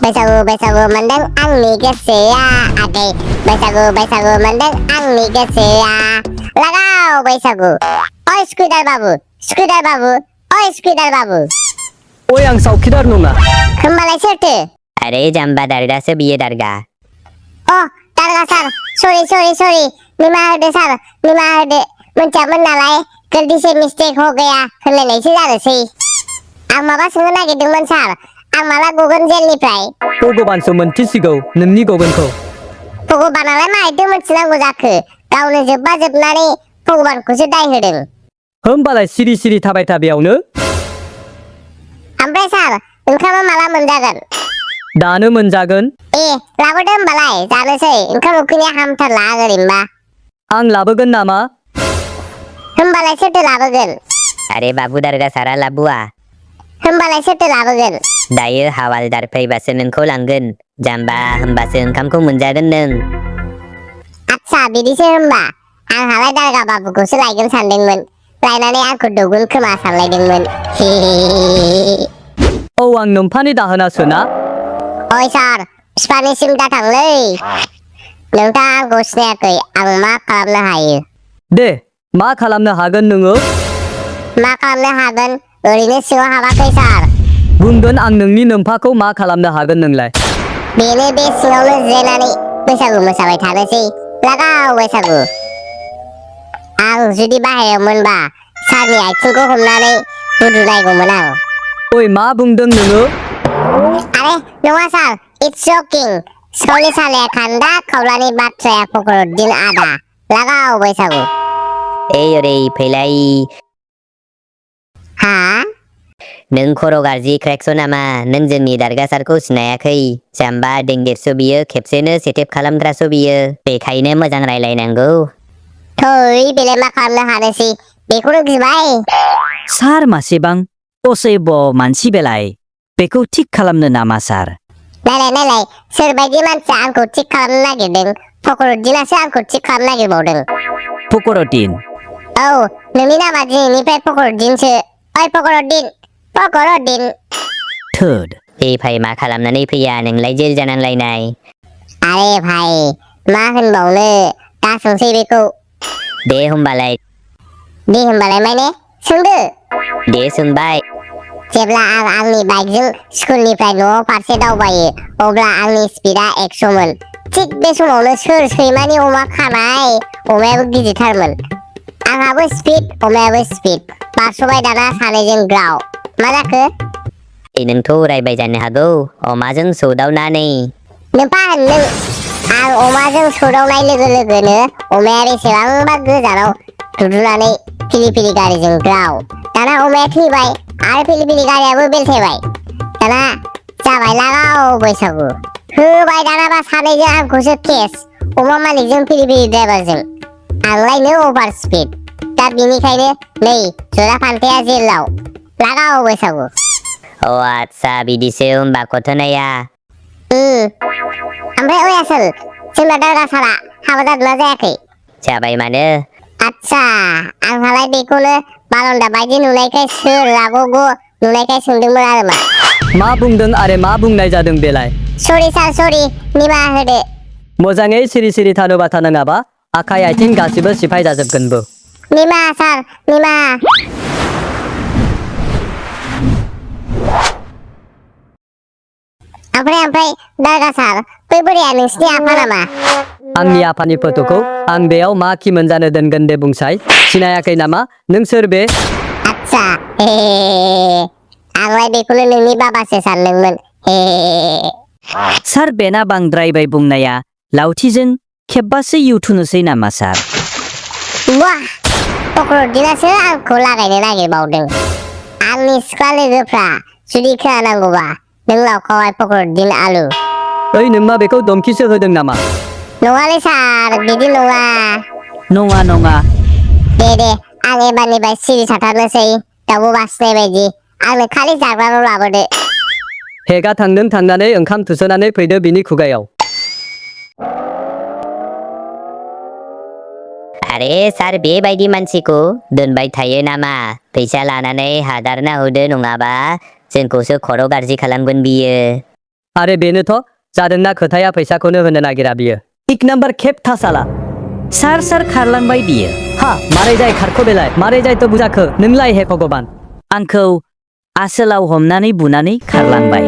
बैसागु मोनदों आंनि गोसोआ आगै बैसागु मोनदों आंनि गोसोआ लागाव बैसागु ओइ स्कुइडार बाबु ओइ स्कुइडार बाबु ओइ आं सावखिदार नङा होमबालाय सोरथो अरे जाम्बा दारगासो बियो दारगा अ दारगा सार सरि निमाहा होदो सार निमाहा होदो मोनथियामोन नालाय गलती मिस्टेक हो गया होनलायनायसो जानोसै आं माबा सोंनो नागिरदोंमोन सार आं माला गगोन जेलनिफ्राय भगबानसो मोनथिसिगौ नोंनि गगोनखौ भगबानालाय माहायथो मोनथिनांगौ जाखो गावनो जोबनानै भगबानखौसो दाय होदों होमबालाय सिरि थाबाय था बेयावनो ओमफ्राय सार ओंखामा माला मोनजागोन दानो मोनजागोन ए लाबोदो होमबालाय जानोसै ओंखाम उखैनाया हामथारला आं ओरैनोबा आं लाबोगोन नामा होमबालाय सोरथो लाबोगोन अरे बाबु दारगा सारा लाबोआ होमबालाय सोरथो लाबोगोन दायो हावालदार फैबासो नोंखौ लांगोन जाम्बा होमबासो ओंखामखौ मोनजागोन नों आच्छा बिदिसो होमबा आंहालाय दारगा बाबुखौसो लायगोन सानदोंमोन लायनानै आंखौ दौगोन खोमा सानलायदोंमोन औ आं नोम्फानि दाहोनासो ना ओइ सार बिफानिसिम दाथांलै नोंथाङा आंखौ सिनायाखै आं मा खालामनो हायो दे मा खालामनो हागोन नोङो मा खालामनो हागोन ओरैनो सिङाव हाबाखै सार बुंगोन आं नोंनि नोम्फाखौ मा खालामनो हागोन नोंलाय बेनो बे सिङावनो जिरायनानै बैसागु मोसाबाय थानोसै लागाव बैसागु आं जुदि बाहेरायाव मोनबा सारनि आथिंखौ हमनानै रुजुनायगौमोन आं ओइ मा बुंदों नोङो आरे नङा सार इट्स जकिं सिखावनि सालाया खान्दा खावलानि बाथ्राया फकरुद्दिन आदा लागाव बैसागु ओइ ओरै फैलाय हा नों खर' गाज्रि क्रेकस नामा नों जोंनि दारगा सारखौ सिनायाखै जाम्बा देंगेरस बियो खेबसेनो सेटेप खालामग्रासो बियो बेखायनो मोजां रायलायनांगौ थै बेलाय मा खालामनो हानोसै बेखौनो गिबाय सार मासेबां असेब मानसि बेलाय बेखौ थिक खालामनो नामा सार नायलाय सोरबायदि मानसिया आंखौ थिक खालामनो नागिरदों फकरुद्दिनासो आंखौ थिक खालामनो नागिरबावदों फकरुद्दिन औ नोंनि नामा दिनैनिफ्राय फकरुद्दिनसो ओइ फकरुद्दिन थोद भाई मा खालामनानै फैया नोंलाय जेल जानांलायनाय आरे भाई मा होनबावनो दा सोंसै बेखौ दे होमबालाय माने सोंदो दे सोंबाय जेब्ला आं आंनि बाइकजों स्कुलनिफ्राय न'आव फारसे दावबायो अब्ला आंनि स्पिडा 100मोन थिग बे समावनो सोर सैमानि अमा खानाय अमायाबो गिदिरथारमोन आंहाबो स्पिड अमायाबो स्पिड बारस'बाय दाना सानैजों ग्राव मा जाखो नोंथ' उरायबाय जानो हागौ अमाजों सौदावनानै नोंफा होन नों आं अमाजों सौदावनाय लोगो लोगोनो अमाया बेसेबांबा गोजानाव दुद्रुनानै फिलिपिलि गारिजों ग्राव दाना अमाया थैबाय आरो फिलिपिलि गारियाबो बेलथायबाय दाना जाबाय लागाव बैसागु होबाय दानाबा सानैजों आंखौसो केस अमा मालिकजों फिलिपिलि ड्राइभारजों आंलायनो अभार स्पिड दा बिनिखायनो नै जरा फान्थाया जेलाव लागाव बैसागु अ आच्छा बिदिसो होमबा घटनाया ओमफ्राय ओइ आसोल जोंना दारगा सारा हाबा जादोंना जायाखै जाबाय मानो आच्छा आंहालाय बेखौनो बालन्दा बायदि नुनायखाय सोर राग'ग' नुनायखाय सोंदोंमोन आरो मा बुंदों आरो मा बुंनाय जादों बेलाय सरि सार सरि निमाहा होदो मोजाङै सिरि थानोबा थानाङाबा आखाइ आथिं गासिबो सिफाय जाजोबगोनबो निमाहा सार निमाहा ओमफ्राय दारगा सार बै बोराया नोंसिनि आफा नामा आंनि आफानि फट'खौ आं बेयाव मा खि मोनजानो दोनगोन दे बुंसाय सिनायाखै नामा नों सोर बे आच्छा आंलाय बेखौनो नोंनि बाबासो सानदोंमोन सार बेना बांद्रायबाय बुंनाया लावथिजों खेबबासो इउथुनोसै नामा सार वाह फकरुद्दिनासो आंखौ लागायनो नागिरबावदों आंनि सिख्ला लोगोफ्रा जुदि खोनानांगौबा नों लावखावाय फकरुद्दिन आलु ओइ नों मा बेखौ धमकिसो होदों नामा नङालै सार बिदि नङा नङा दे आं एबारनिफ्राय सिरि थाथारनोसै दाउबो बासिनाय बायदि आंनो खालि जाग्राल' लाबोदो हेगा थांदों थांनानै ओंखाम थुसोनानै फैदो बिनि खुगायाव आरे सार बेबायदि मानसिखौ दोनबाय थायो नामा फैसा लानानै हादारना होदो नङाबा जोंखौसो खर' गाज्रि खालामगोन बियो आरो बेनोथ' जादोंना खोथाया फैसाखौनो होनो नागिरा बियो। 1 नाम्बार खेब थासाला सार सार खारलांबाय बियो। हा मारै जाय खारख' बेलाय मारै जाय तो बुजाखो नोंलाय हे भगबान। आंखौ आसोलाव हमनानै बुनानै खारलांबाय।